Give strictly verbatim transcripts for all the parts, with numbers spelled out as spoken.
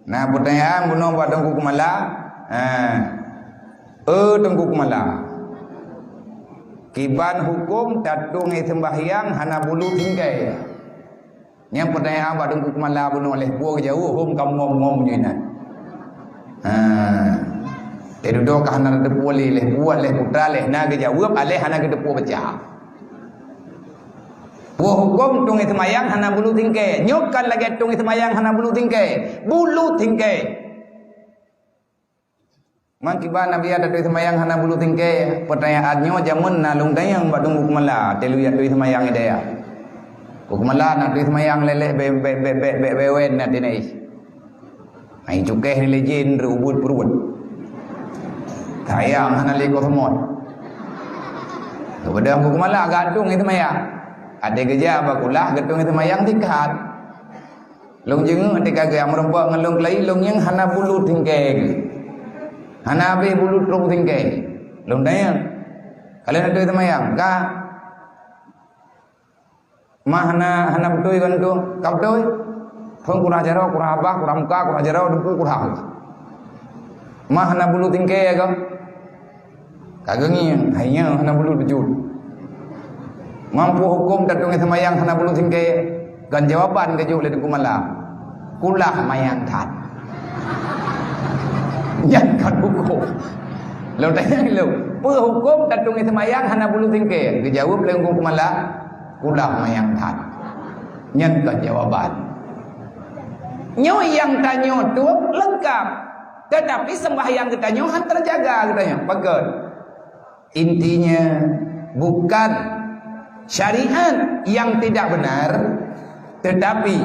Na peutanyaan bunoe bak Teungku Keumala. Ha. Eh, Teungku Keumala. Kiban huköm tatueng ié seumbahyang hana bulu singkée? Nyan peutanyaan bak Teungku Keumala bunoe lheuh peue geujaweueb hom ka muom-muom nyoe nan. Ha. Teududoe ka hana teupeu lé lheuh buet lheuh putra lheuh na geujaweueb alèh hana geuteupeue baca. Peue huköm tueng ié seumayang hana bulu singkée? Nyoe kon lagée tueng ié seumayang hana bulu singkée. Bulu singkée. Man kiban Nabi ada tueng ié seumayang hana bulu singkée. Peutanyaan nyoe jameun na lôn tanyong bak Teungku Keumala, teuh lôn tueng ié seumayang di dayah. Teungku Keumala na tueng ié seumayang lé-lé be-, be-, be-, be-, be-, bewen na teuh na ié. Hai cukéh ni lé jén reubuet peuruet. Sayang hana lé kosmot. Keubeudoh Teungku Keumala geutueng ié seumayang. Até geujak bak kulah geutueng ié seumayang sikat. Lôn jeungeuk até ka geujak meureumpok ngon lôn keulayi lôn nyang hana bulu singkée. Hana habéh bulu trok singkée. Lôn tanyong. Ka lheueh na tueng ié seumayang, ka? Ma hana, hana beutôi kon tu? Ka beutôi. Phon kurah jaroe, kurah babah, kurah muka, kurah jaroe, deungon kurah. Ma hana bulu singkée kon? Ka geungieng, hai nyan hana bulu beujeuet. Man peue huköm tatueng ié seumayang hana bulu singkée? Kon jawaban geujok lé Teungku Keumala. Kulah mayang that. Nyan kon huköm. Lôn tanyong lôn, peue huköm tatueng ié seumayang hana bulu singkée? Geujaweueb lé Teungku Keumala, kulah mayang that. Nyan kon jawaban. Nyoe nyang tanyoe tueng leungkap, teutapi seumbahyang geutanyoe han teujaga geutanyoe. Pakon? Intinya, bukan syariat yang tidak benar, tetapi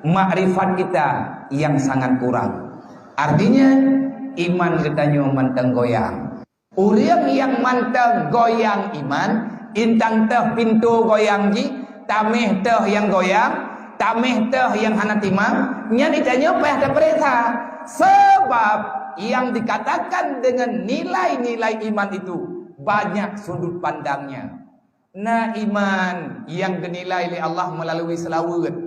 makrifat kita yang sangat kurang. Artinya, iman geutanyoe mantong goyang. Ureuëng nyang mantong goyang iman, intan teuh pintoe goyang jih, taméh teuh nyang goyang, taméh teuh nyang hana timang, nyan geutanyoe payah tapeuriksa. Sabab nyang dikatakan dengan nilai-nilai iman itu banyak sudut pandangnya. Na iman nyang geunilai lé Allah meulalu seulaweuet.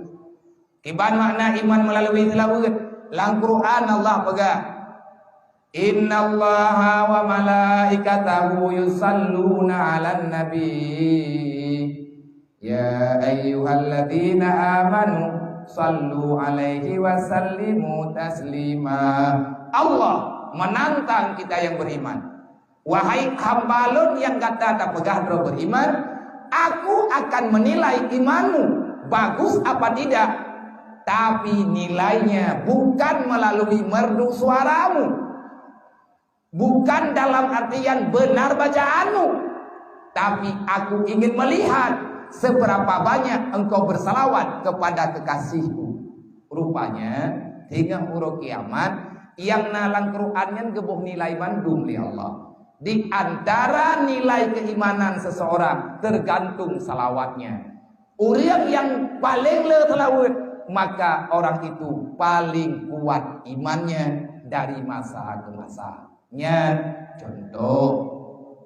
Kiban makna iman meulalu seulaweuet? Lam Quran Allah peugah, "Innallaha wa malaikatahu yusalluna 'alan nabi. Ya ayyuhalladzina amanu sallu 'alaihi wa sallimu taslima." Allah menantang kita yang beriman. Wahai hamba Lôn nyang gata tapeugah droe beriman, Aku akan menilai imanmu bagus apa tidak, tapi nilainya bukan melalui merdu suaramu, bukan dalam artian benar bacaanmu, tapi Aku ingin melihat seberapa banyak engkau bersalawat kepada kekasihku. Rupanya, singoh uroe kiamat, nyang na lam Quran nyan geuboh nilai bandum lé Allah. Di antara nilai keimanan seseorang tergantung salawatnya. Ureuëng nyang paleng le seulaweuet, maka orang itu paleng kuat imannya dari masa ke masa. Nyan contoh,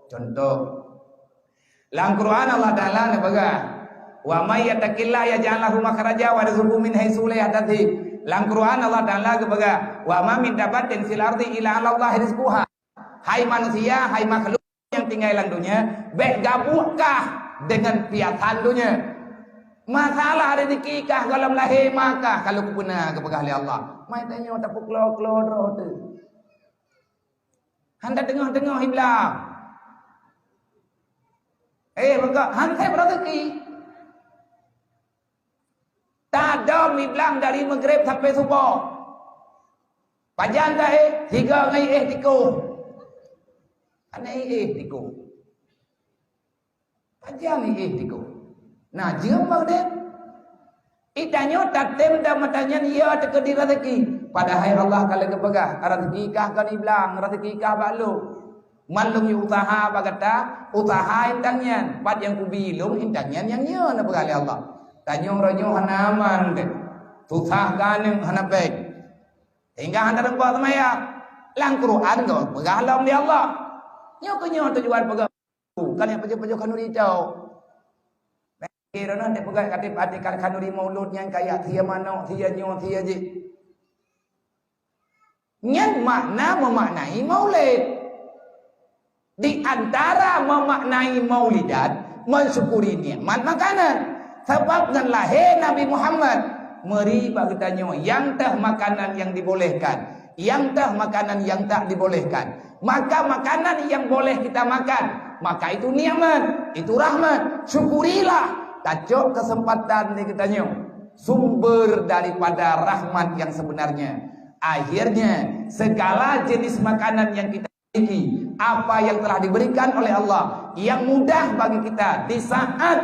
contoh. Lam Quran Allah Taala neupeugah, "Wa may yattaqillaha yaj'al lahu makhraja wa yarzuqhu min haitsu la yahtasib." Lam Quran Allah Taala geupeugah, "Wa ma min dabbatin fil ardi illa 'alallahi rizquha." Hai manusia, hai makhluk nyang tinggai lam dunia, bék gabuek kah deungon piasan dunia. Masalah rezeki kah gohlom lahé ma kah ka lheueh geupeuna geupeugah lé Allah. Mai tanyoe tapeuklo-klo droe teuh. Han tateungoh-teungoh iblang. Eh, maka han sép rezeki. Tadom iblang dari Maghrib sampai Suboh. Pajan ta éh, sigoe ngon iéh tikoh. Hana iéh tikoh. Pajan iéh tikoh. Nah, jeuem bak udép. Geutanyoe tatem dan meutanyan ya teukeudi rezeki. Padahai Allah ka lheueh geupeugah, rezeki kah kon iblang, rezeki kah bak lôn. Man lôn yue useuha bak gata, useuha intan nyan. Pat nyang kubi lôn intan nyan nyang nyoe neupeugah lé Allah. Tanyoe uroe nyoe hana aman teuh. Susah ka aneuk hana péng. Sehingga hana teureumpok seumayang. Lam Quran geupeugah lom lé Allah. Nyoe keuh nyoe tujuan peugah. Kan nyang pajoh-pajoh khanuri cok. Kira na dipeugah kati até khanuri maulud nyan kaya sia manok, sia nyoe, sia jih. Nyan makna memaknai maulid. Di antara memaknai maulidan, mensyukuri nikmat makanan. Sabab ngon lahé Nabi Muhammad, meuri bak geutanyoe nyang teuh makanan nyang dibolehkan, nyang teuh makanan nyang tak dibolehkan. Maka makanan nyang boleh kita makan, maka itu nikmat, itu rahmat. Syukurilah, tacok kesempatan di geutanyoe, sumber daripada rahmat yang sebenarnya. Akhirnya, segala jenis makanan yang kita miliki, apa yang telah diberikan oleh Allah, yang mudah bagi kita di saat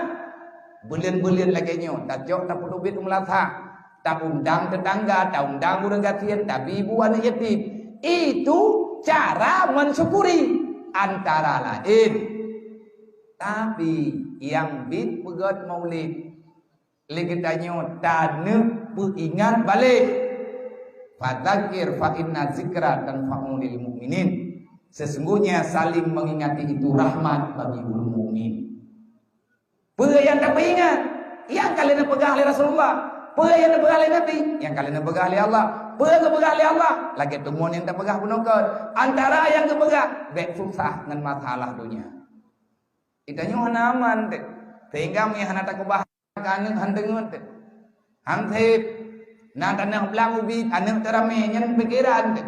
buleuen-buleuen lagée nyoe, tacok tapeuteubiet u meulasah, taundang tetangga, taundang ureuëng gasien, tabi bu aneuëk yatim. Itu cara mensyukuri, antara lain. Tapi, nyang biet peugét maulid, lé geutanyoe taneuk peuingat balek. Fadzakir fa inna zikra tanfa'u lil mu'minin. Sesungguhnya saling mengingati itu rahmat bagi ureuëng mukmin. Peue nyang tapeuingat? Nyang ka lheueh neupeugah lé Rasulullah. Peue nyang neupeugah lé Nabi? Nyang ka lheueh neupeugah lé Allah. Peue geupeugah lé Allah? Lagée teumon nyang tapeugah bunoe kon. Antara nyang geupeugah, bék susah ngon masalah donya. Geutanyoe hana aman teuh. Sehingga meunyo hana takeubah keu aneuëk han deungon teuh. Han sép. Na tanoh blang ubit, aneuëk teuramé, nyan pikeran teuh.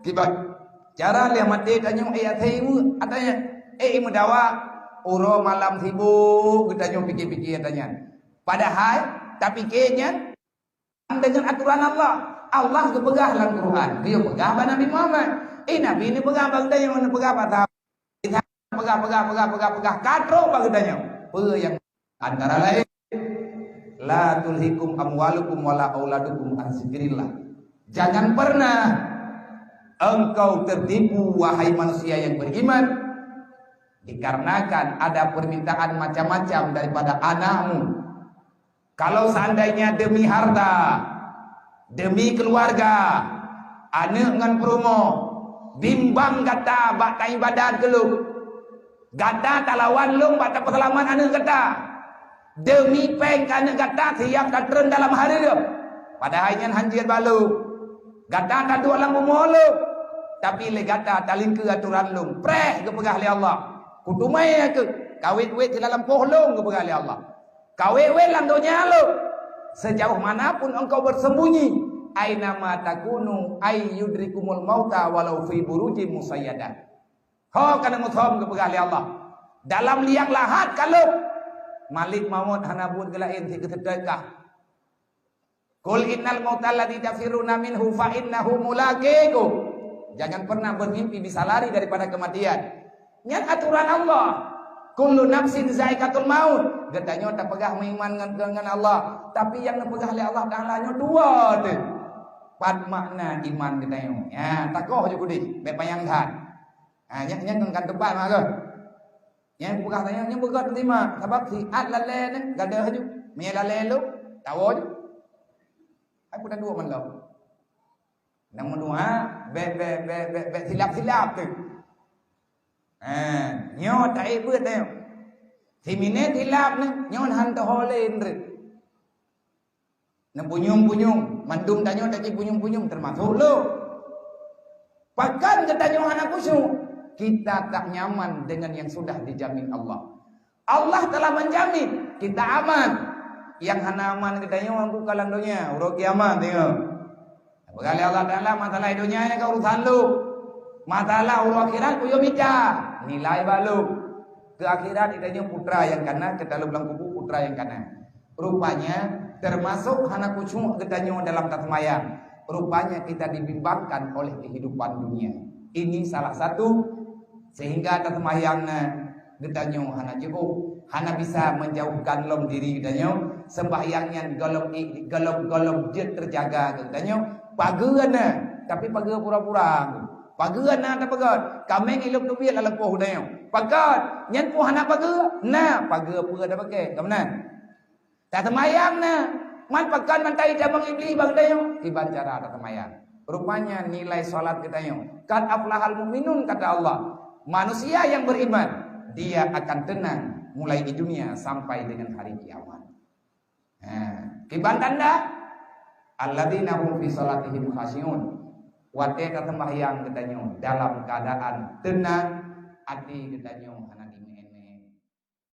Kiban cara lheueh maté tanyoe, eh, asai ibu, ata nyan, eh, meudawa, uroe malam sibuk geutanyoe pike-pike ata nyan. Padahai tapike nyan deungon atoran Allah. Allah geupeugah lam Quran, geuyue peugah bak Nabi Muhammad. Eh, Nabi neupeugah bak geutanyoe, neupeugah bak sahabat. Peugah, peugah, peugah, peugah, peugah, ka trok bak geutanyoe. Peue nyang antara lain, "La tulhikum amwalukum wala auladukum an zikrillah." Jangan pernah engkau tertipu, wahai manusia yang beriman, dikarenakan ada permintaan macam-macam daripada anakmu. Kalau seandainya demi harta, demi keluarga, aneuëk ngon peurumoh, bimbang gata bak taibadat keu lôn, gata talawan lôn bak tapeuseulamat aneuëk gata. Demi péng keu aneuëk gata siap tatreun dalam hareuem, padahai nyan han jeuet bak lôn. Gata taduek lam bumoe lôn, tapi lé gata talingkeue atoran lôn. Preh geupeugah lé Allah, "Kuteumé kheueh, kawét-wét silalam poh lôn," geupeugah lé Allah. Kawét-wét lam donya lôn. Sejauh mana pun engkau bersembunyi, aina ma takunu ay yudrikumul mauta walau fi burujim musayyadah. Ho ka neumusom geupeugah lé Allah. Dalam liang lahat ka lôn. Malik mawöt hana buet geulaén sit geuseutôt kah. "Qul innal mautal ladzi tafirruna minhu fa innahu mulaqikum." Jangan pernah bermimpi bisa lari daripada kematian. Nyan atoran Allah. "Kullu nafsin zaiqatul maut." Geutanyoe tapeugah meuiman ngon, ngon Allah, tapi nyang neupeugah lé Allah Taala nyoe dua teuh. Pat makna iman geutanyoe? Ya, takoh ju keudeh, bék panyang that. Ha, nyan, nyan kan teupat mah keuh. Nyang peugah tanyoe, nyang peugah teurimong, sabab siat lalé nyan gadôh ju. Meunyo lalé lom, tawoe ju. Hai peunan dua mandum. Nyang meudoa, bék, bék, bék, bék, bék silap-silap teuh. Ha, nyoe taék beuet nyoe. Siminét silap nyoe, nyoe han teuho lé indreuet. Neupunyueng-punyueng, mandum tanyoe taci punyueng-punyueng, teumasok lôn. Pakon geutanyoe hana khusyuk? Kita tak nyaman dengan yang sudah dijamin Allah. Allah telah menjamin kita aman. Nyang hana aman geutanyoe ngon ku ka lam donya, uroe kiamat teuh. Peugah lé Allah Taala, masalah donya nyan ka urusan lôn. Masalah uroe akhirat kuyue mita, nilai bak lôn. Keu akhirat geutanyoe putra nyang kana, keu talam lam kubu putra nyang kana. Rupanya, termasuk hana khusyuk geutanyoe dalam taseumayang. Rupanya kita dibimbangkan oleh kehidupan dunia. Ini salah satu sehingga taseumayang na geutanyoe hana jiôh, hana bisa menjauhkan lom diri geutanyoe. Sembahyang nyan gohlom i-, gohlom, gohlom jeuet terjaga geutanyoe. Pageue na, tapi pageue pura-pura. Pageue na tapeugét, kaméng ilop teubiet lam leupah geutanyoe. Pakon, nyan pun hana pageue, na pageue peue tapakée, ka meunan. Taseumayang na, man pakon mantong itamong Iblih bak geutanyoe, kiban cara taseumayang. Rupanya nilai salat geutanyoe, "Qad aflahal mu'minun," kata Allah. Manusia yang beriman, dia akan tenang mulai di dunia sampai dengan hari kiamat. Ha, kiban tanda, "Alladzina hum fi salatihim khasyi'un." Watée taseumbahyang geutanyoe dalam keuadaan teunang, até geutanyoe hana dimé.